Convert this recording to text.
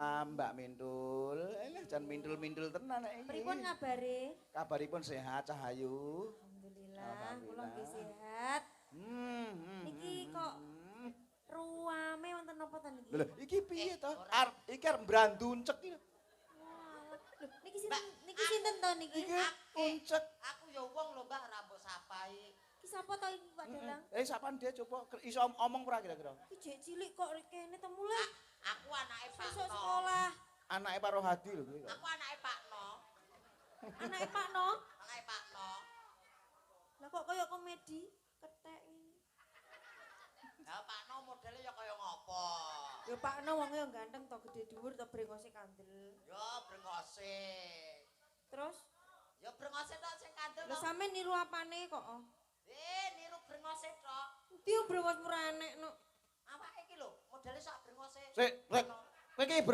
Mbak Mintul. Elah jan mintul-mintul tenan nek iki. Pripun ngabare? Kabaripun sehat, Cahayu. Alhamdulillah, kula nggih sehat. Niki kok ruame wonten napa ta niki? Lho, iki piye to? Arep iki arep mbranduncek iki. Wah, lho, niki sinten, niki sinten to niki? Iki uncek. Aku ya wong lho, Mbak, ora mbok sapai. Iki sapa to iki, Pak Dalang? Eh, sapan dia coba iso omong ora kira-kira? Iki jek cilik kok kene to mulai. Aku anake Pak Sesuk No. sekolah. Anake Pak Rohadi lho kuwi kok. Aku anake Pak No. Anake Pak No. Anake Pak No. Lah kok kaya komedi kethek ngene. Lah Pak No modele ya kaya ngopo? Ya Pak No wonge ya ganteng to, gede dhuwur to, brengose kandel. Ya brengose. Terus Ya brengose tok sing kandel. lha sampe niru apane kok? Oh? Eh, niru brengose tok. Endi yo brengos murah enek no. Awake iki lho, modele sak brengose. Sik, Rek. Kowe iki